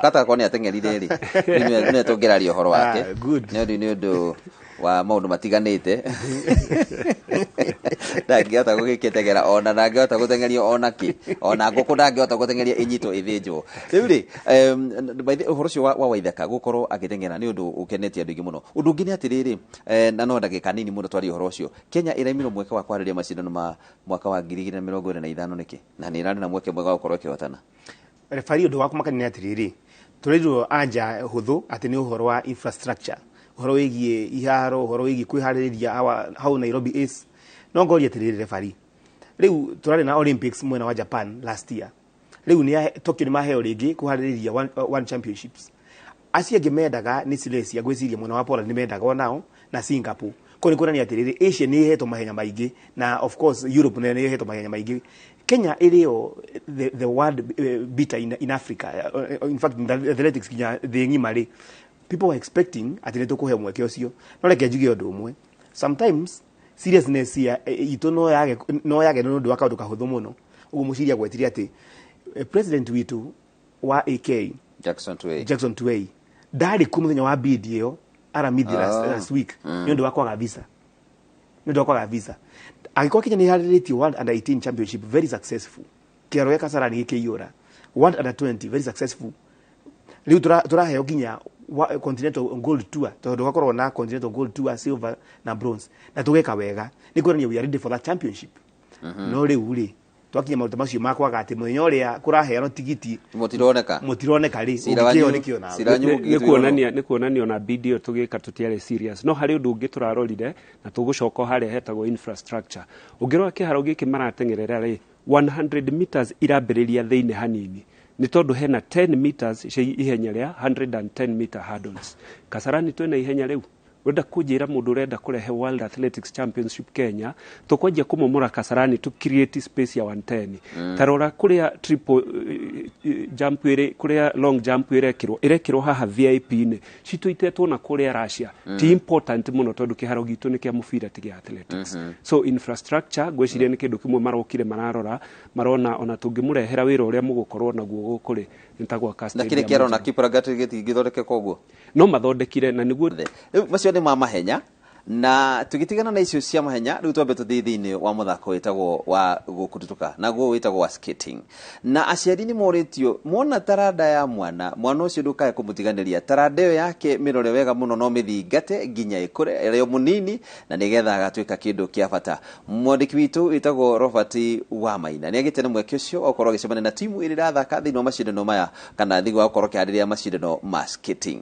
Kata korwo nĩ ateng'erire rĩ, nĩwe tũngĩraria ũhoro wake. Ah, good. Nĩ ũndũ wa maũndũ matiganĩte, ndangĩhota gũgĩkĩteng'era, ona ndangĩhota gũteng'erio ona kĩ, ona ngũkũ ndangĩhota gũteng'eria ĩnyitwo ĩthĩnjwo. Rĩu rĩ, by the ũhoro ũcio wa Waithaka gũkorwo agĩteng'era nĩ ũndũ ũkenetie andũ aingĩ mũno. Ũndũ ũngĩ nĩ atĩrĩrĩ, na no ndagĩka nini mũno twarie ũhoro ũcio, Kenya ĩraimirwo mweke wa kwarĩria macindano ma mwaka wa 2025 nĩkĩ, na nĩ ĩrarĩ na mweke mwega wa gũkorwo ĩkĩhotana? Refari, ũndũ wa kũmakania nĩ atĩrĩrĩ, tũrerirwo anja hũthũ atĩ nĩ ũhoro wa infrastructure, ũhoro wĩgiĩ iharo, ũhoro wĩgiĩ kwĩharĩrĩria how Nairobi is. No ngoria atĩrĩrĩ, refari, rĩu tũrarĩ na Olympics mwena wa Japan last year. Rĩu nĩ Tokyo nĩ maheo rĩngĩ kũharĩrĩria one championships. Acio angĩ mendaga nĩ Silesia, ngwĩciria mwena wa Poland nĩ mendaga onao na Singapore. Koguo nĩ kuonania atĩrĩrĩ, Asia nĩ ĩhetwo mahenya maingĩ na of course Europe nayo nĩ ĩhetwo mahenya maingĩ. Kenya ĩrĩ the world beater in Africa, in fact in athletics nginya thĩ ng'ima rĩ, people were expecting atĩ nĩ tũkũheo mweke ũcio. No reke njuge ũndũ ũmwe, sometimes seriousness ya itũ no yage nĩ ũndũ wa kaũndũ kahũthũ mũno. Ũguo mũciri agwetire atĩ president witũ wa AK Jackson Tuwei. Jackson Tuwei ndarĩ kuo mũthenya wa bid ĩyo Aramithi last week nĩ ũndũ wa kwaga visa, nĩ ũndũ wa kwaga visa. Angĩkorwo Kenya nĩ ĩharĩrĩtie World Under 18 Championship very successful, kĩharo gĩa Kasarani gĩkĩiyũra, World Under 20 very successful, rĩu tũraheo nginya Continental Gold Tour, tondũ gakorwo na Continental Gold Tour, silver na bronze, na tũgeka wega, nĩ kuonania we are ready for that championship. No rĩu rĩ, twakinya maũndũ macio ma kwaga atĩ mũthenya ũrĩa kũraheanwo tigiti mũtironeka. Mũtironeka rĩ, Cira ũngĩkĩo wanyu- nĩkĩo nawe. Cira wanyu Nĩ ũngĩgĩtuĩrwo. kuonania ona bid ĩyo tũgĩka tũtiarĩ serious. No harĩ ũndũ ũngĩ tũrarorire na tũgũcoka o harĩa hetagwo infrastructure. Ũngĩrora kĩharo gĩkĩ marateng'erera rĩ, 100 meters irambĩrĩria thĩinĩ hanini, nĩ tondũ hena 10 meters cia ihenya rĩa 110 meter hurdles. Kasarani twĩna ihenya rĩu. Ũrenda kũnjĩra mũndũ ũrenda kũrehe World Athletics Championship Kenya, tũkwanjia kũmomora Kasarani to create space ya 110? Ta rora kũrĩa triple jump ĩrĩ, kũrĩa long jump ĩrekĩrwo haha VIP-inĩ, citũitetwo na kũrĩa Russia. Ti important mũno tondũ kĩharo gitũ nĩ kĩa mũbira, ti gĩa athletics. So infrastructure ngwĩciria nĩ kĩndũ kĩmwe marokire mararora, marona ona tũngĩmũrehera wĩra ũrĩa mũgũkorwo naguo gũkũ rĩ, nĩ ta gwaka Na stadium kĩrĩ kĩaro na njega. Kiplagat gĩtingĩthondekeka ũguo. No mathondekire na nĩguo. Rĩu macio nĩ ma mahenya, na tũgĩtigana na icio cia mahenya, rĩu twambe tũthiĩ thĩinĩ wa mũthako wĩtagwo wa gũkũtutũka, naguo wĩtagwo wa skating. Na aciari nĩ morĩtio mona taranda ya mwana, mwana ũcio ndũkae kũmũtiganĩria. Taranda ĩyo yake mĩrore wega mũno, no mĩthingate nginya ĩkũre ĩrĩ o mũnini, na nĩgetha agatuĩka kĩndũ kĩa bata. Mwandĩki witũ wĩtagwo Robert Wamaina nĩ agĩte na mweke ũcio wa gũkorwo agĩcemania na timu ĩrĩa ĩrathaka thĩinĩ wa macindano maya, kana thĩinĩ wa gũkorwo kĩharĩria macindano ma skating.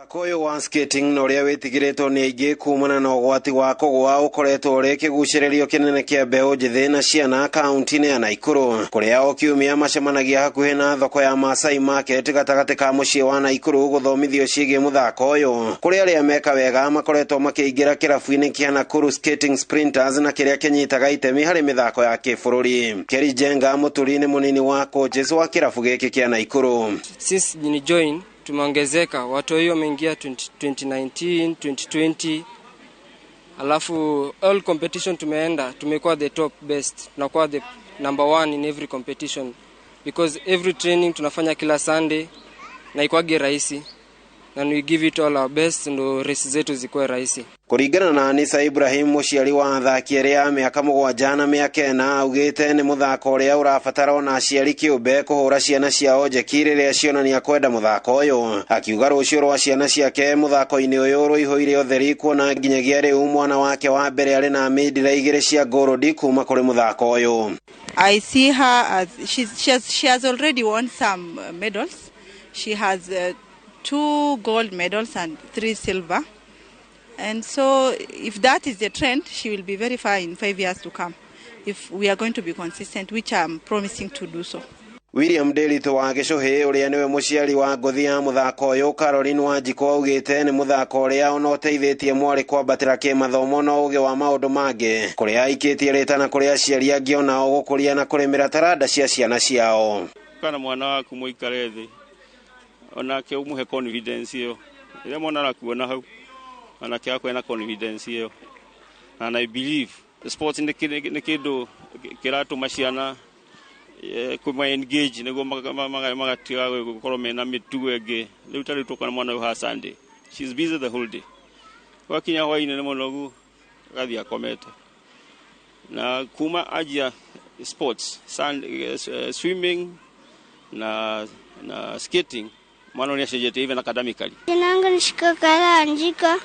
Mũthako ũyũ wa skating na ũrĩa wĩtigĩrĩtwo nĩ aingĩ kumana na ũgwati wa kũgũa ũkoretwo ũrĩ kĩgucĩrĩrio kĩnene kĩa mbeũ njĩthĩ na ciana kaunti-inĩ ya Naikuru, kũrĩa o kiumia macemanagia hakuhĩ na thoko ya Masai Market gatagatĩ ka mũciĩ wa Naikuru gũthomithio ciĩgiĩ mũthako ũyũ, kũrĩa arĩa meka wega makoretwo makĩingĩra kĩrabu-inĩ kĩa Nakuru Skating Sprinters na kĩrĩa kĩnyitaga itemi harĩ mĩthako ya kĩbũrũri. Keri Jenga Mũturi nĩ mũnini wa coaches wa kĩrabu gĩkĩ kĩa Naikuru. Since ni join tumeongezeka, watu hiyo wameingia 20, 2019, 2020, alafu all competition tumeenda tumekuwa the top best, tunakuwa the number one in every competition because every training tunafanya kila Sunday na ikwage rahisi na we give it all our best ndo race zetu zikuwe rahisi. Kũringana na Anisa Ibrahim, mũciari wa athaki erĩ a mĩaka 7 na mĩaka 4, augĩte nĩ mũthako ũrĩa ũrabatara ona aciari kĩũmbe kũhũra ciana ciao njeki rĩrĩa cionania kwenda mũthako ũyũ. Akiuga rũciũ rwa ciana ciake mũthako-inĩ ũyũ rũihũire ũtheri, kuona nginyagia rĩu mwana wake wa mbere arĩ na mindira 2 cia ngũrũndi kuma kũrĩ mũthako ũyũ. I see her as she has already won some medals. She has two gold medals and three silver. And so if that is the trend, she will be very far in 5 years to come, if we are going to be consistent, which I'm promising to do so. William Ndiritu wa Gĩcũhĩ, ũrĩa nĩwe mũciari wa ngũthi ya mũthako ũyũ Caroline Wanjikũ, augĩte nĩ mũthako ũrĩa ona ũteithĩtie mwarĩ kwambatĩra kĩmathomo na ũgĩ wa maũndũ mangĩ, kũrĩa aikĩtie rĩtana kũrĩ aciari angĩ onao gũkũria na kũrĩmĩra taranda cia ciana ciao. Kana mwana waku mũikare thĩ onake ũmũhe confidence ĩyo rĩrĩa mwana arakuona hau, onake akorwo na confidence ĩyo. And I believe sports nĩ kĩndũ kĩratũma ciana Kuma engage niguo magatiga gukorwo mena mitugo ĩngĩ. Rĩu ta rĩu tũkona mwana ũyũ haha Sunday, she's busy the whole day. Gwakinya hwaĩ-inĩ nĩ mũnogu, agathiĩ akomete. Na kuma anjia sports, swimming na skating, mwana nĩ acenjetie even academically. Jina langu ni Shikokala Anjiko,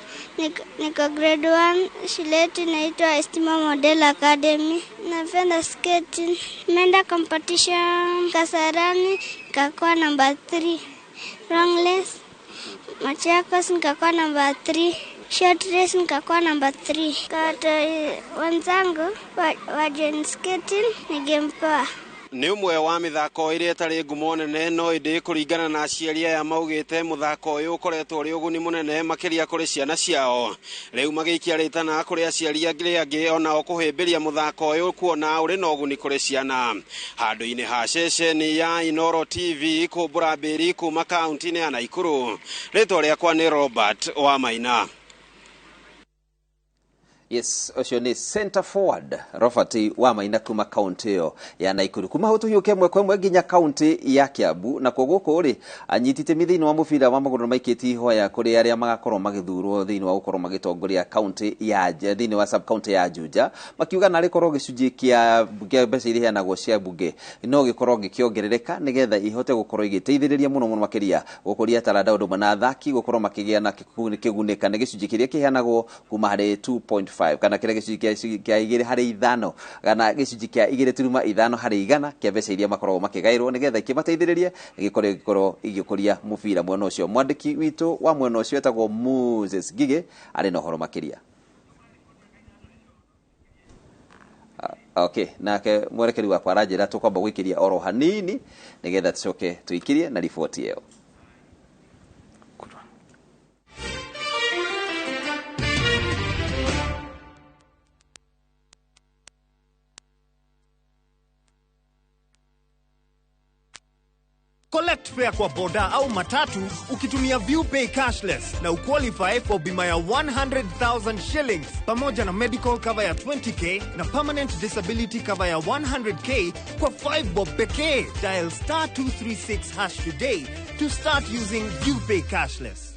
niko grade 1, shule yetu inaitwa Estima Model Academy. Napenda skating. Nimeenda competition Kasarani, nikakuwa number 3. Long race Machakos nikakuwa number 3. Short race nikakuwa number 3. Kwa wenzangu wa join skating ni game poa. Nĩ ũmwe wa mĩthako ĩrĩa ĩtarĩ ngumo nene no ĩndĩ kũringana na aciari aya maugĩte mũthako ũyũ ũkoretwo ũrĩ ũguni mũnene makĩria kũrĩ ciana ciao. Rĩu magĩikia rĩtana kũrĩ aciari arĩa angĩ onao kũhĩmbĩria mũthako ũyũ kuona ũrĩ na ũguni kũrĩ ciana. Handũ-inĩ ha ceceni ya Inoro TV kũmbũra mbĩri kuma kaunti-inĩ ya Naikuru. Rĩtwa rĩakwa nĩ Robert wa Maina. Yes, ũcio nĩ center forward Robert wa Maina kuma kaunti ĩyo ya Naikuru. Kuma hau tũhiũke ĩmwe kwa ĩmwe nginya kaunti ya Kiambu. Na kwa gũkũ rĩ, anyiti itemi thĩinĩ wa mũbira wa magũrũ maikĩtie ihoya kũrĩ arĩa magakorwo magĩthurwo thĩinĩ wa gũkorwo magĩtongoria kaunti ya thĩinĩ wa sub county ya Juja, makiuga narĩ korwo gĩcunjĩ kĩa mbeca iria iheanagwo cia mbunge no gĩkorwo gĩkĩongerereka nĩgetha ihote gũkorwo igĩteithĩrĩria mũno mũno makĩria gũkũria taranda ũndũ ũmwe na athaki gũkorwo makĩgĩa na kĩgunĩka nĩ gĩcunjĩ kĩrĩa kĩheanagwo kuma harĩ 2.5 kana kĩrĩa gĩcunjĩ kĩa 2 harĩ 5 kana gĩcunjĩ kĩa 2.5 harĩ 100 kĩa mbeca iria makoragwo makĩgaĩrwo nĩgetha ikĩmateithĩrĩrie gĩkorwo igĩkũria mũbira mwena ũcio. Mwandĩki witũ wa mwena ũcio etagwo Moses Ngigĩ arĩ na ũhoro makĩria. Okay, nake mwerekeri wakwa aranjĩra tũkwamba gũikĩria oro hanini nĩgetha tũcoke tũikĩrie na riboti ĩyo. Collect fare kwa boda au matatu ukitumia ViewPay cashless na uqualify for bima ya 100,000 shillings pamoja na medical cover ya 20k na permanent disability cover ya 100k kwa 5 bob pekee. Dial star 236 hash today to start using ViewPay cashless.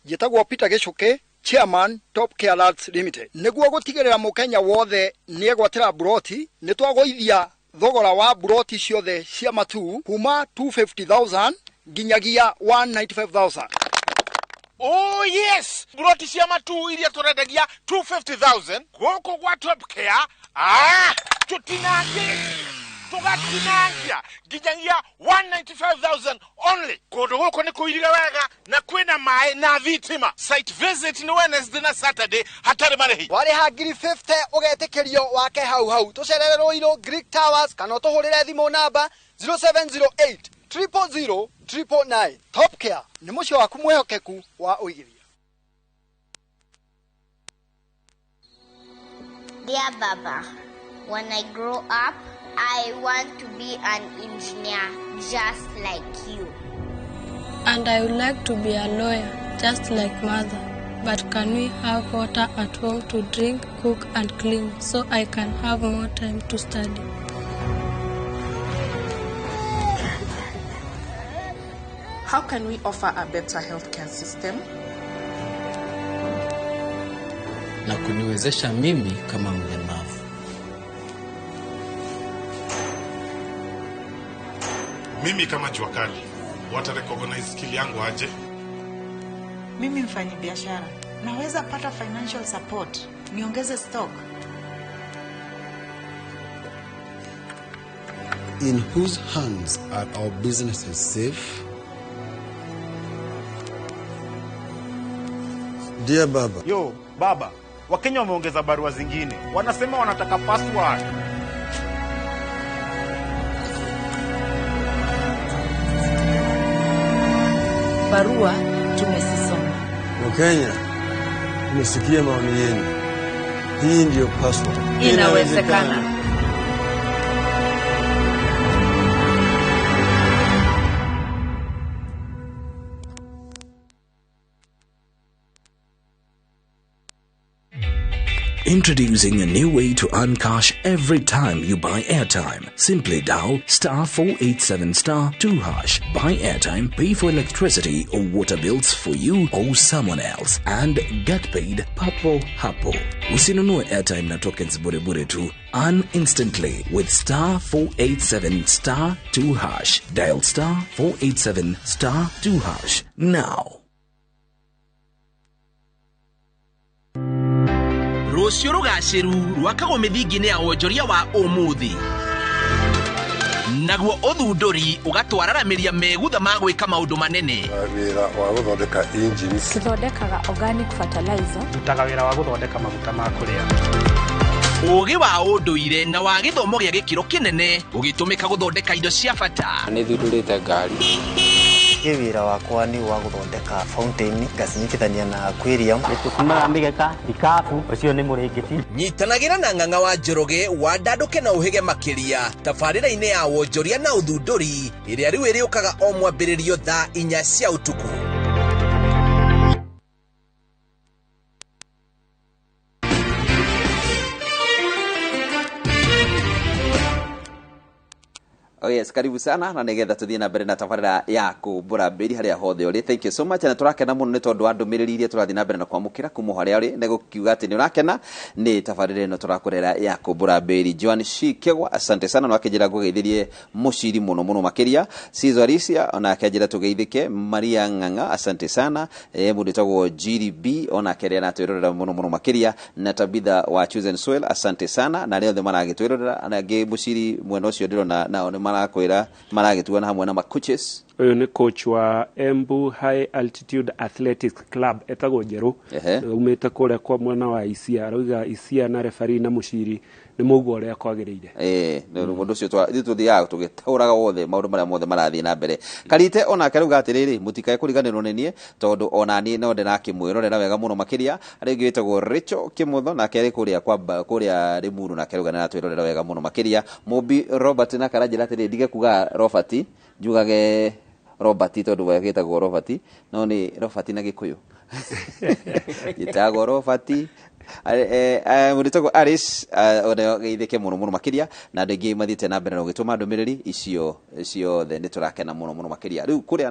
Njĩtagwo Peter Gĩchũke, Chairman Top Care Lands Limited. Nĩguo gũtigĩrĩra mũkenya wothe nĩegwatĩra buroti, nĩtwagũithia thogora wa buroti ciothe cia matu kuma 250,000 nginyagia 195,000. Oh yes, buroti cia matu iria tũrendagia 250,000 gũkũ gwa Top Care, tũtinangie tũgatinangia nginyagia 195,000 only. Kũndũ gũkũ nĩ kũirire wega na kwĩna maĩ na thitima. Site visit nĩ Wednesday na Saturday hatarĩ marĩhi. Warĩha 50,000 ũgetĩkĩrio wake hau hau. Tũcerere Ruiru Greek Towers kana ũtũhũrĩre thimũ namba 0708 000 999. Top Care nĩ mũciĩ waku mwĩhokeku wa ũigithia. Dear Baba, when I grow up, I want to be an engineer just like you. And I would like to be a lawyer just like mother. But can we have water at home to drink, cook and clean so I can have more time to study? How can we offer a better healthcare system? Na kuniwezesha mimi kama mlemavu. Mimi kama jua kali, wata recognize skill yangu aje? Mimi mfanyi biashara, naweza pata financial support, niongeze stock. In whose hands are our businesses safe? Dear Baba. Yo, Baba, Wakenya wameongeza barua zingine. Wanasema wanataka password. Barua tumesisoma. Wakenya, tumesikia maoni yenu. Hii ndiyo password. Inawezekana. Introducing a new way to earn cash every time you buy airtime. Simply dial star 487 star 2 hash. Buy airtime, pay for electricity or water bills for you or someone else, and get paid papo hapo. Usinunue airtime na tokens bure bure tu. Earn instantly with star 487 star 2 hash. Dial star 487 star 2 hash now. Rũciũ rũgacĩru rwakagwo mĩthingi-inĩ ya wonjoria wa ũmũthĩ, naguo ũthundũri ũgatwararamĩria megutha ma gwĩka maũndũ manene. Wĩra wa gũthondeka engines. Tũthondekaga organic fertilizer. Ndutaga wĩra wa gũthondeka maguta ma kũrĩa. Ũũgĩ wa ũndũire na wa gĩthomo gĩa gĩkĩro kĩnene ũgĩtũmĩka gũthondeka indo cia bata. Nĩ thundũrĩte ngari. Wĩra wakwa nĩ wa gũthondeka fountain ngacinyitithania na aquarium. Nĩtũtumaga mĩgeka, ikabu, ũcio nĩ mũrĩngĩti. Nyitanagĩra na Ng'ang'a wa Njoroge wandandũke na ũhĩge makĩria tabarĩra-inĩ ya wonjoria na ũthundũri ĩrĩa rĩu ĩrĩũkaga o mwambĩrĩrio thaa 4 cia ũtukũ. Oh yes, karibu sana na nigetha tuthie na mbere na tabarĩra ya kũmbũra mbĩri harĩa hothe ũrĩ. Thank you so much, na tũrakena mũno nĩ tondũ wa ndũmĩrĩri iria tũrathiĩ na mbere na kwamũkĩra kuma harĩa ũrĩ, nĩ gũkiuga atĩ nĩ ũrakena nĩ tabarĩra ĩno tũrakũrera ya kũmbũra mbĩri. Joan Shikegwa, asante sana, na akĩnjĩra ngũgeithĩrie mũciri mũno mũno makĩria. Cizo Alicia ona akĩnjĩra tũgeithĩke. Maria Ng'ang'a, asante sana. Mũndũ wĩtagwo Jiri B ona akĩrĩa aratwĩrorera mũno mũno makĩria, na Tabitha wa Chosen Soil, asante sana, na arĩa othe maragĩtwĩrorera na angĩ mũciri mwena ũcio ndĩrona nao nĩ marakwĩra maragĩtuana hamwe na macoaches. Ũyũ nĩ coach wa Embu High Altitude Athletics Club etagwo Njerũ, umĩte kũrĩa kwa mwena wa Isia. Arauga Isia na referee na mũciri nĩ mũguo ũrĩa kwagĩrĩire. Mũndũ ũcio tũthiaga tũgĩtaũraga wothe maũndũ marĩa mothe marathiĩ na mbere. Karite onake arauga atĩrĩrĩ, mũtikae kũriganĩrwo nĩ niĩ tondũ ona niĩ no ndĩrakĩmwĩrorera wega mũno makĩria. Rĩngĩ wĩtagwo Rachel Kĩmũtho, nake arĩ kũrĩa kũrĩa Limuru, nake arauga nĩaratwĩrorera wega mũno makĩria. Mũmbi Robert nake aranjĩra atĩrĩrĩ, ndige kuga Robert, njugage Robert tondũ we gĩtagwo Robert, no nĩ Robert na Gĩkũyũ gĩtagwo Robert. Mũndũ Aris ona geithĩke mũno mũno makĩria, na andũ aingĩ mathiĩte na mbere na gũgĩtũma ndũmĩrĩri icio ciothe, nĩ tũrakena mũno mũno makĩria. Rĩu kũrĩa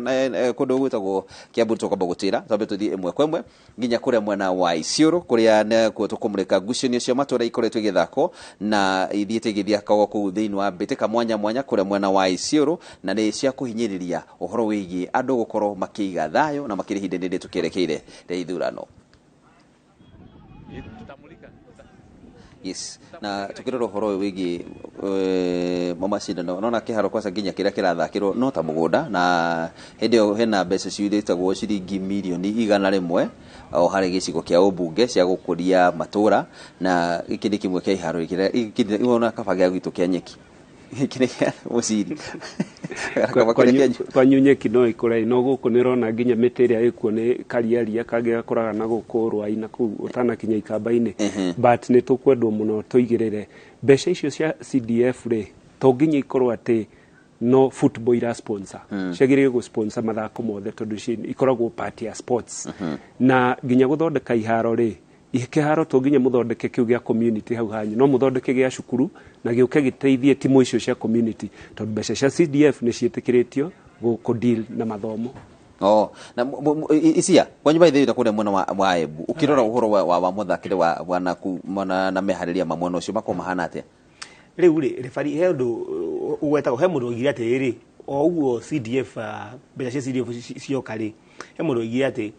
kũndũ gwĩtagwo Kiambu tũkwamba gũtĩra, twambe tũthiĩ ĩmwe kwa ĩmwe nginya kũrĩa mwena wa Isiolo, kũrĩa nĩkuo tũkũmũrĩka ngucanio cia matũra ikoretwo igĩthakwo na ithiĩte igĩthakagwo kũu thĩinĩ wa mbĩtĩka mwanya mwanya kũrĩa mwena wa Isiolo, na nĩ cia kũhinyĩrĩria ũhoro wĩgiĩ andũ gũkorwo makĩiga thayũ na makĩria ihinda rĩrĩ tũkĩerekeire rĩa ithurano. Yes, na tukirora ũhoro ũyũ wĩgiĩ macindano, nona kĩharo kwaca nginya kĩrĩa kĩrathakĩrwo no ta mũgũnda, na hĩndĩ ĩyo hena mbeca ciurĩtagwo ciringi mirioni 100 o harĩ gĩcigo kĩa ũmbunge cia gũkũria matũra, na gĩkĩ nĩ kĩmwe kĩa iharo gĩkĩ ona kaba gĩa gwitũ kĩa nyeki gĩkĩ nĩ kĩa mũciri. Kwanyu nyeki no ĩkũre, no gũkũ nĩ ũrona nginya mĩtĩ ĩrĩa ĩkuo nĩ kariaria kangĩ gakũraga na gũkũ rwai na kũu ũtanakinya ikamba-inĩ. But nĩ tũkwendwo mũno tũigĩrĩre mbeca icio cia CDF rĩ, to nginya ikorwo atĩ no football ira sponsor, ciagĩrĩire gũ sponsor mathako mothe tondũ ikoragwo part ya sports. Na nginya gũthondeka iharo rĩ, kĩharo to nginya mũthondeke kĩu gĩa community hau hanyu, no mũthondeke gĩa cukuru na gĩũke gĩteithie timu icio cia community, tondũ mbeca cia CDF nĩ ciĩtĩkĩrĩtio gũ deal na mathomo. Oh, na isia kwanyu by the way kũrĩa mwena wa Embu ũkĩrora ũhoro wa mũthakĩre wa bwana ku na meharĩria ma mwena ũcio makorwo mahana atĩa? Rĩu rĩ referee he ũndũ ũgwetagwo, he mũndũ oigire atĩrĩrĩ, o ũguo CDF mbeca cia CDF cioka rĩ, he mũndũ oigire atĩ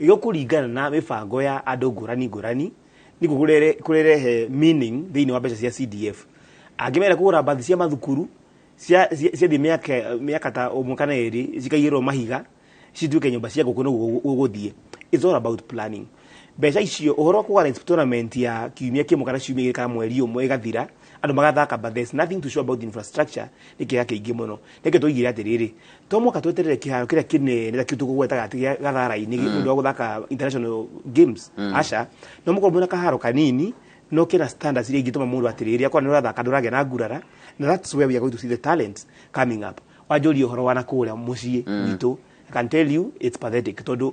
gĩkũringana na mĩbango ya andũ ngũrani ngũrani nĩguo kũrehe meaning thĩinĩ wa mbeca cia CDF. Angĩmera kũgũra mbathi cia mathukuru ciathiĩ mĩaka ta ũmwe kana ĩrĩ cikaigĩrwo mahiga cituĩke nyũmba cia ngũkũ nĩguo gũgũthiĩ. It's all about planning. Mbeca icio ũhoro wa kũgũra tournament ya kiumia kĩmwe kana ciumia igĩrĩ kana mweri ũmwe ĩgathira, andũ magathaka, but there's nothing to show about the infrastructure nĩ kĩeha kĩingĩ mũno. Nĩkĩo tũigire atĩrĩrĩ, to mũhaka tweterere kĩharo kĩrĩa kĩnene ta kĩu tũkũgwetaga atĩ gĩa Gathara-inĩ nĩ ũndũ wa gũthaka international games, aca, no mũkorwo mwĩna kaharo kanini no kĩna standards iria ingĩtũma mũndũ atĩrĩrĩ akorwo nĩ ũrathaka ndũragĩa na ngurara, na that's where we are going to see the talents coming up. Wanjũria ũhoro wa nakũrĩa mũciĩ witũ, I can tell you it's pathetic tondũ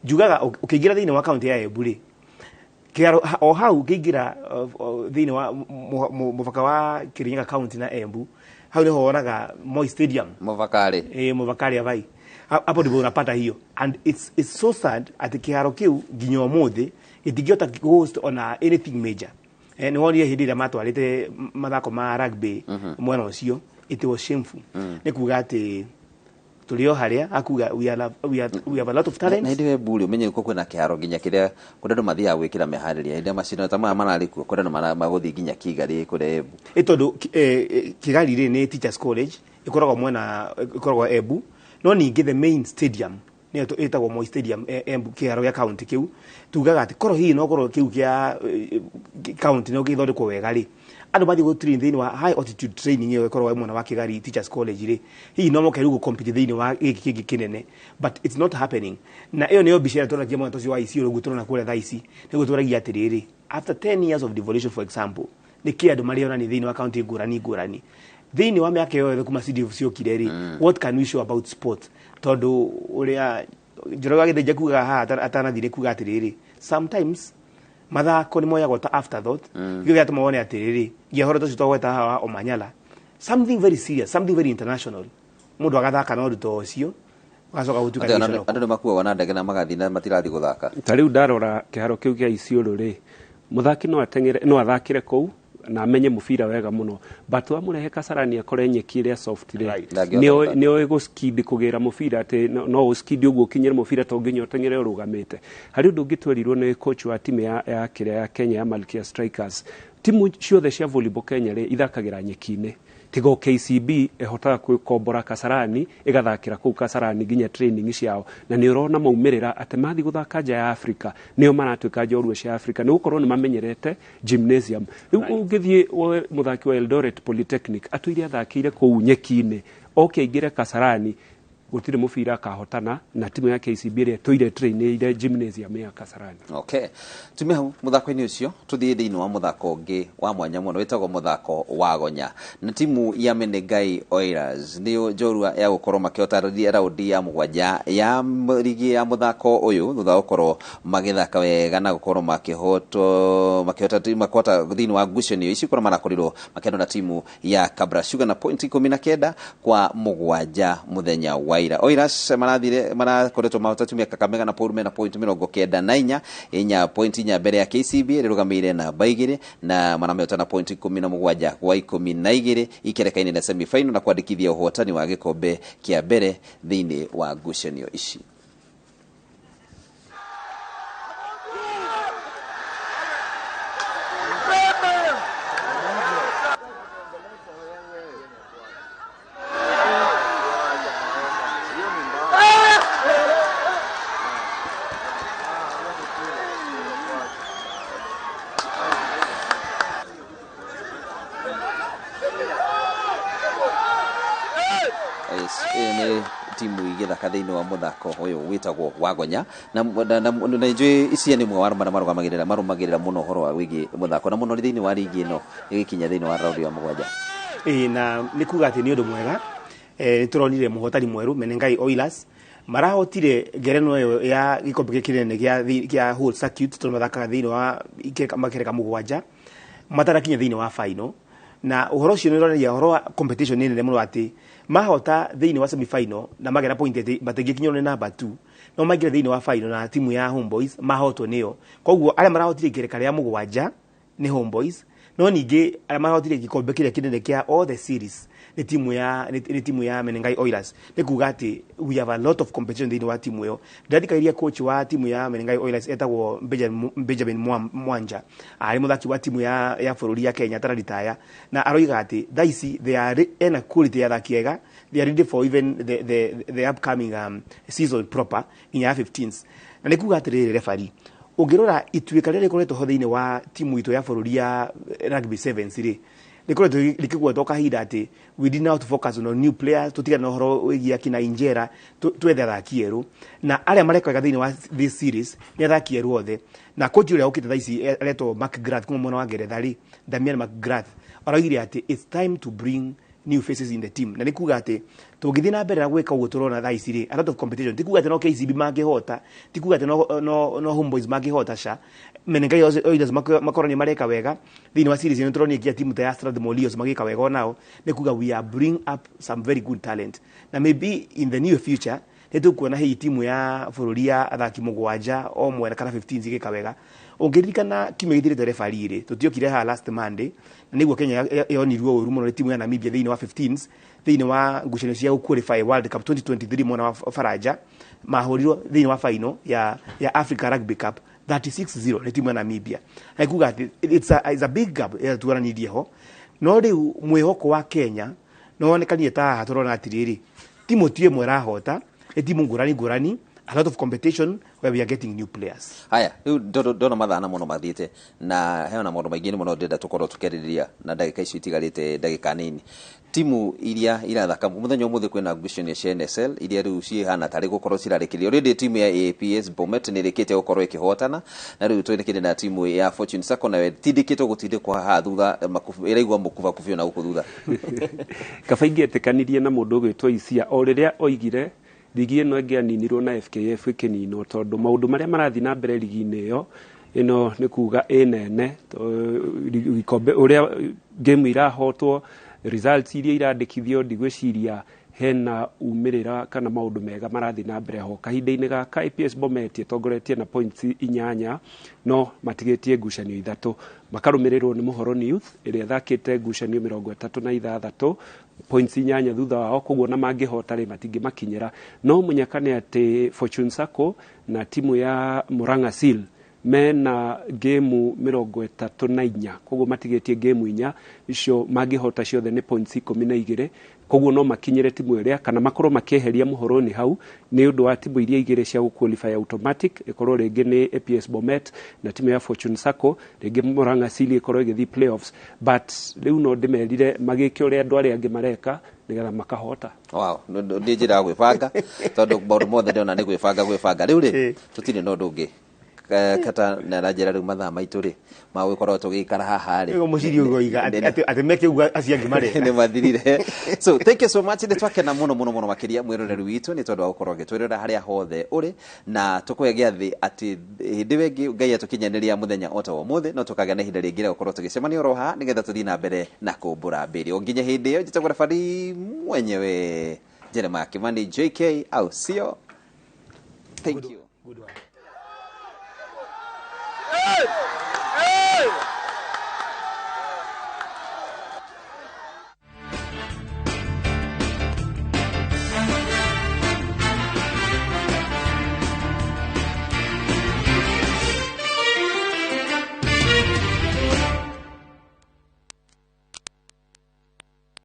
njugaga ũkĩingĩra thĩinĩ wa kaunti ya Embu rĩ, Kĩharo o hau ngĩingĩra thĩinĩ wa mũbaka wa Kirinyaga County na Embu, hau nĩho wonaga Moi Stadium. Mũbaka-rĩ? Eh, mũbaka ya vai hapo ndipo unapata hiyo, and it's so sad atĩ kĩharo kĩu nginya ũmũthĩ gĩtingĩhota host ona anything major. Nĩ wonire hĩndĩ ĩrĩa matwarĩte mathako ma rugby mwena ũcio, it was shameful. Nĩ kuga atĩ tũrĩ o harĩa akuga we have a lot of talent. Na hĩndĩ ĩyo Embu rĩ, ũmenye nĩkuo kwĩna kĩharo nginya kĩrĩa kũrĩa andũ mathiaga gwĩkĩra meharĩria hĩndĩ ĩrĩa macindano ta maya mararĩ kuo, kũrĩa andũ magũthiĩ nginya Kigali kũrĩa Embu. Ĩ tondũ Kigali rĩ nĩ Teachers College ĩkoragwo mwena, ĩkoragwo Embu, no ningĩ the main stadium nĩyo ĩtagwo Moi Stadium, Embu, kĩharo gĩa county kĩu. Tugaga atĩ korwo hihi no korwo kĩu kĩa county no gĩthondekwo wega rĩ, andũ mathiĩ gũ train thĩinĩ wa high altitude training ĩyo ĩkoragwo mwena wa Kigali Teachers College rĩ, hihi no moke rĩu gũ compete thĩinĩ wa gĩkĩ kĩngĩ kĩnene, but it's not happening. Na ĩyo nĩyo mbica ĩrĩa tũragia mwena ũcio wa Isiolo, ũguo tũrona kũrĩa thaa ici, nĩguo tũragia atĩrĩrĩ, after 10 years of devolution, for example, nĩkĩ andũ marĩonania thĩinĩ wa county ngũrani ngũrani thĩinĩ wa mĩaka ĩyo yothe kuma CDF ciokire rĩ? What can we show about sport? Tondũ ũrĩa Njoroge wa Gĩthĩnja kugaga haha atanathire kuga atĩrĩrĩ, sometimes mathako nĩ moyagwo ta afterthought. Gĩo gĩatũma wone atĩrĩrĩ, nginya ũhoro ũcio twagweta haha wa Omanyala, something very serious, something very international, mũndũ agathaka na ũndũ ta ũcio ũgacoka gũtuĩka Atĩ nĩ gĩconoko. Andũ nĩ makuagwo na ndege na magathiĩ na matirathiĩ gũthaka. Ta rĩu ndarora kĩharo kĩu kĩa Isiolo rĩ, mũthaki no ateng'ere, no athakĩre kũu na amenye mũbira wega mũno, but wamũrehe Kasarani akore nyeki ĩrĩa soft rĩ, Ndangĩhota gũthaka. Nĩoĩ gũskid kũgĩra mũbira atĩ no ũskid ũguo ũkinyĩre mũbira to nginya ũteng'ere ũrũgamĩte. Harĩ ũndũ ũngĩ twerirwo nĩ coach wa timu ya kĩrĩa ya Kenya ya Malkia Strikers, timu ciothe cia volleyball Kenya rĩ, ithakagĩra nyeki-inĩ, tiga o KCB ĩhotaga kwĩkombora Kasarani ĩgathakĩra kũu Kasarani nginya training ciao, na nĩ ũrona maumĩrĩra atĩ mathiĩ gũthaka nja ya Afrika nĩo maratuĩka njorua cia Afrika, nĩ gũkorwo nĩ mamenyerete gymnasium. Rĩu ũngĩthiĩ woe mũthaki wa Eldoret Polytechnic atũire athakĩire kũu nyeki-inĩ, oke aingĩre Kasarani, gũtirĩ mũbira akahotana na timu ya KCB ĩrĩa ĩtũire trainĩire gymnasium ya Kasarani. Okay, tume hau mũthako-inĩ ũcio tũthiĩ thĩinĩ wa mũthako ũngĩ wa mwanya mũno wĩtagwo mũthako wa gonya, na timu ya Menengai Oilers nĩyo njorua ya gũkorwo makĩhota raundi ya mũgwanja ya rigi ya mũthako ũyũ thutha wa gũkorwo magĩthaka wega na gũkorwo makĩhotwo makĩhota makĩhota thĩinĩ wa ngucanio ici kũrĩa marakorirwo makĩendwo na timu ya Kabra Sugar na point 19 kwa 7 mũthenya wa ira. Oilers marathire marakoretwo mahota timu ya Kakamega na Paul mena point 94, inya point 4 mbere ya KCB ĩrũgamĩire namba 2, na maramehota na point 17 kwa 12 ikereka-inĩ na semi final na kwandĩkithia ũhotani wa gĩkombe kĩa mbere thĩinĩ wa ngucanio ici. Yes, ĩyo nĩ timu igĩthaka thĩinĩ wa mũthako ũyũ wĩtagwo wa gonya, na njũĩ icia nĩ mwe wa marĩa marũmagĩrĩra mũno ũhoro wa wĩgiĩ mũthako na mũno thĩinĩ wa rigi ĩno ĩgĩkinya thĩinĩ wa raundi ya mũgwanja. Ĩĩ, na nĩ kuga atĩ nĩ ũndũ mwega, nĩ tũronire mũhotani mwerũ. Menengai Oilers marahotire ngerenwa ĩyo ya gĩkombe gĩkĩ kĩnene gĩa whole circuit, tondũ mathakaga thĩinĩ wa makereka mũgwanja matanakinya thĩinĩ wa final, na ũhoro ũcio nĩ ũronania ũhoro wa competition nĩ nene mũno, atĩ mahota thĩinĩ wa semi final na magera point atĩ matingĩkinyĩrwo nĩ number 2, no maingĩre thĩinĩ wa final na timu ya Homeboys mahotwo nĩyo. Koguo arĩa marahotire ikereka rĩa mũgwanja nĩ Homeboys, no ningĩ arĩa marahotire gĩkombe kĩrĩa kĩnene kĩa all the series nĩ timu ya Menengai Oilers. Nĩ kuga atĩ we have a lot of competition thĩinĩ wa timu ĩyo. Ndĩrathikagĩrĩria coach wa timu ya Menengai Oilers etagwo Benjamin Mwanja, arĩ mũthaki wa timu ya bũrũri ya Kenya atararitaya, na aroiga atĩ thaa ici they are ena quality ya athaki ega, they are ready for even the upcoming season proper nginya ya 15s. Na nĩ kuga atĩrĩrĩ, refari, ũngĩrora ituĩka rĩrĩa rĩkoretwo ho thĩinĩ wa timu itũ ya bũrũri ya rugby sevens rĩ, rĩkoretwo rĩkĩgwetwo kahinda atĩ we need now to focus on new players, tũtigane na ũhoro wĩgiĩ akina Injera, twethe athaki erũ, na arĩa mareka wega thĩinĩ wa this series nĩ athaki erũ othe. Na coach ũrĩa ũkĩte thaa ici aretwo McGrath kuma mwena wa Ngeretha rĩ, Damian McGrath, aroigire atĩ it's time to bring new faces in the team, na nĩ kuga atĩ tũngĩthiĩ na mbere na gwĩka ũguo tũrona thaa ici rĩ, a lot of competition, ti kuga atĩ no KCB mangĩhota, ti kuga atĩ no Homeboys mangĩhota, ca Menengai Oilers makorwo nĩ mareka wega thĩinĩ wa series ĩno. Tũronire nginya timu ta ya Strathmore Leos magĩka wega onao. Nĩ kuga we are bring up some very good talent, na maybe in the near future nĩ tũkuona hihi timu ya bũrũri ya athaki 7 o mwena kana 15 cigĩka wega. Ũngĩririkana kiumia gĩthirĩte, referee rĩ, tũtiokire haha last Monday, na nĩguo Kenya yonirwo ũru mũno nĩ timu ya Namibia thĩinĩ wa 15s, thĩinĩ wa ngucanio cia qualify World Cup 2023 mwena wa Faranja. Mahũrirwo thĩinĩ wa final ya Africa Rugby Cup 36-0 nĩ timu ya Namibia, na kuga atĩ it's a big gap ĩrĩa tuonanirie ho. No rĩu mwĩhoko wa Kenya no wonekanire ta haha tũrona atĩrĩrĩ, timu ti ĩmwe ĩrahota, nĩ timu ngũrani ngũrani, a lot of competition where we are getting new players. Haya, rĩu ndona mathana mũno mathiĩte na hena maũndũ maingĩ mũno ndĩrenda tũkorwo tũkĩarĩrĩria na ndagĩka icio itigarĩte, ndagĩka nini. Timu iria irathaka mũthenya ũmũthĩ, kwĩna ngucanio cia NSL iria rĩu cihana tarĩ gũkorwo cirarĩkĩrio. Already timu ya APS Bomet nĩ ĩrĩkĩte gũkorwo ĩkĩhotana, na rĩu twĩrĩkĩte na timu ya Fortune Sacco nayo ĩtindĩkĩtwo gũtindĩkwo haha thutha, ĩraigua mũkubakubio na gũkũ thutha. Kaba ingĩetĩkanirie na mũndũ ũgwĩtwo Isia o rĩrĩa oigire rigi ĩno ĩngĩaninirwo na FKF ĩkĩninwo, tondũ maũndũ marĩa marathiĩ na mbere rigi-inĩ ĩyo ĩno nĩ kuga ĩ nene ikombe, ũrĩa game irahotwo, results iria irandĩkithio, ndigwĩciria hena umĩrĩra kana maũndũ mega marathiĩ na mbere ho. Kahinda-inĩ gaka APS Bomet ĩtongoretie na points 8, no matigĩtie ngucanio 3, makarũmĩrĩrwo nĩ Muhoroni Youth ĩrĩa ĩthakĩte ngucanio 36, points 8 thutha wao. Koguo na mangĩhota rĩ, matingĩmakinyĩra. No mũnyaka nĩ atĩ Fortune Sacco na timu ya Murang'a Seal mena ngĩmu 34, koguo matigĩtie ngĩmu 4. Icio mangĩhota ciothe nĩ points 12, koguo no makinyĩre timu ĩrĩa kana makorwo makĩeheria Muhoroni hau, nĩ ũndũ wa timu iria igĩrĩ cia gũqualify automatic ĩkorwo rĩngĩ nĩ APS Bomet na timu ya Fortune Sacco, rĩngĩ Murang'a Seal ĩkorwo ĩgĩthiĩ playoffs. But rĩu no ndĩmerire magĩke ũrĩa andũ arĩa angĩ mareka nĩgetha makahota. Wow, nĩ njĩra ya gwĩbanga, tondũ maũndũ mothe ndĩrona nĩ gwĩbanga gwĩbanga. Rĩu rĩ, tũtirĩ na ũndũ ũngĩ kata na njĩra rĩu mathaa maitũ rĩ magũgĩkorwo tũgĩikara haha rĩ. Nĩguo mũciri ũgoiga atĩ meke ũguo acio angĩ mareka. Nĩ mathirire. So thank you so much, nĩ twakena mũno mũno mũno makĩria mwĩroreri witũ nĩ tondũ wa gũkorwo ũgĩtwĩrora harĩa hothe ũrĩ, na tũkũhe gĩathĩ atĩ hĩndĩ ĩyo ĩngĩ Ngai atũkinyanĩria mũthenya o ta ũmũthĩ, no tũkagĩa na ihinda rĩngĩ rĩa gũkorwo tũgĩcemania oro haha nĩgetha tũthiĩ na mbere na kũmbũra mbĩrĩ. O nginya hĩndĩ ĩyo, njĩtagwo referee mwenyewe Jeremiah Kimani JK, au sio? Thank you. Good one. Hey!